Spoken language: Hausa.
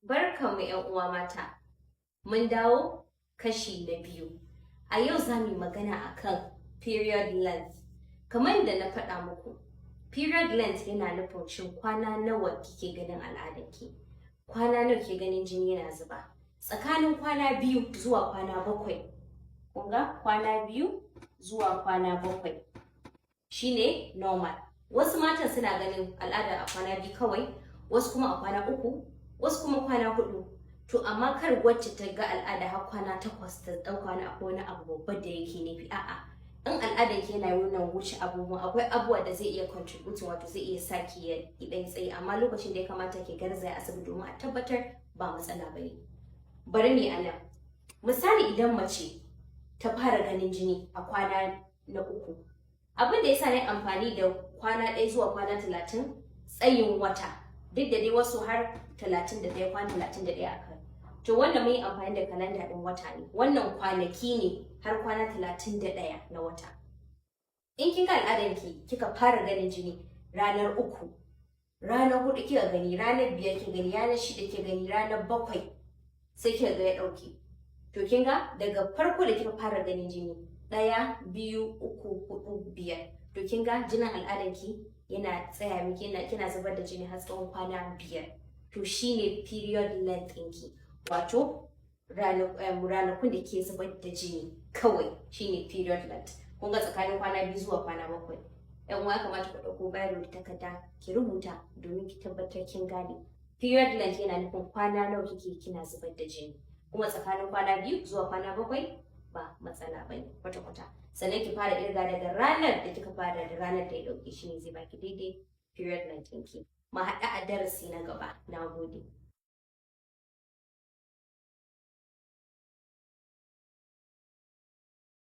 Barkanmu, 'yan uwa mata. Mun dawo kashi na biyu. A yau za mu yi magana akan period length. Kamar da na faɗa muku, period length yana nufin shin kwana nawa kike ganin al'adarki? Kwana nawa kike ganin jini yana zuba? Tsakanin kwana 2 zuwa kwana 7. Kun ga, kwana 2 zuwa kwana 7 shine normal. Wasu matan suna ganin al'ada a kwana 2 kawai, wasu kuma a kwana 3, wasu kuma kwana 4. To amma kar wacce ta ga al'ada har kwana 8 ta ɗauka wani akwai wani abu babba da yake nufi. A'a, in al'adar ki yana wannan wuce abubuwan, akwai abubuwa da zai iya contributing, wato zai iya sa ki ya ɗan tsayi, amma lokacin da ya kamata ki garzaya asibiti domin a tabbatar ba matsala ba ne. Bari ne a nan. Misali, idan mace ta fara ganin jini a kwana na 3. Abin da ya sa na yi amfani da kwana 1 zuwa kwana 30, tsayin wata, duk da dai wasu har 31, kwana 31 a kai. To wannan mun yi amfani da kalanda ɗin wata ne, wannan kwanaki ne har kwana 31 na wata. In kin ga al'adanki, kika fara ganin jini ranar 3, ranar 4 kika gani, ranar 5 kika gani, ranar 6 kika gani, ranar 7 sai kika ga ya ɗauke. To kin ga, daga farko da kika fara ganin jini, 1, 2, 3, 4, 5. To kin ga jinin al'adanki yana tsaya miki, yana kina zubar da jini har tsawon kwana 5. To shine period length ɗinki. Wato ranakun da ke zubar da jini kawai shine period length. Kun ga, tsakanin kwana 2 zuwa kwana 7. 'Yan uwa, kamata ku ɗauko biro da takarda ki rubuta domin ki tabbatar kin gane. Period length yana nufin kwana nawa kike kina zubar da jini. Kuma tsakanin kwana 2 zuwa kwana 7 ba matsala ba ne kwata-kwata. Sannan ki fara irga daga ranar da kika fara da ranar da ya ɗauke, shi ne zai baki daidai period length ɗinki. Mu haɗu a darasi na gaba. Na gode.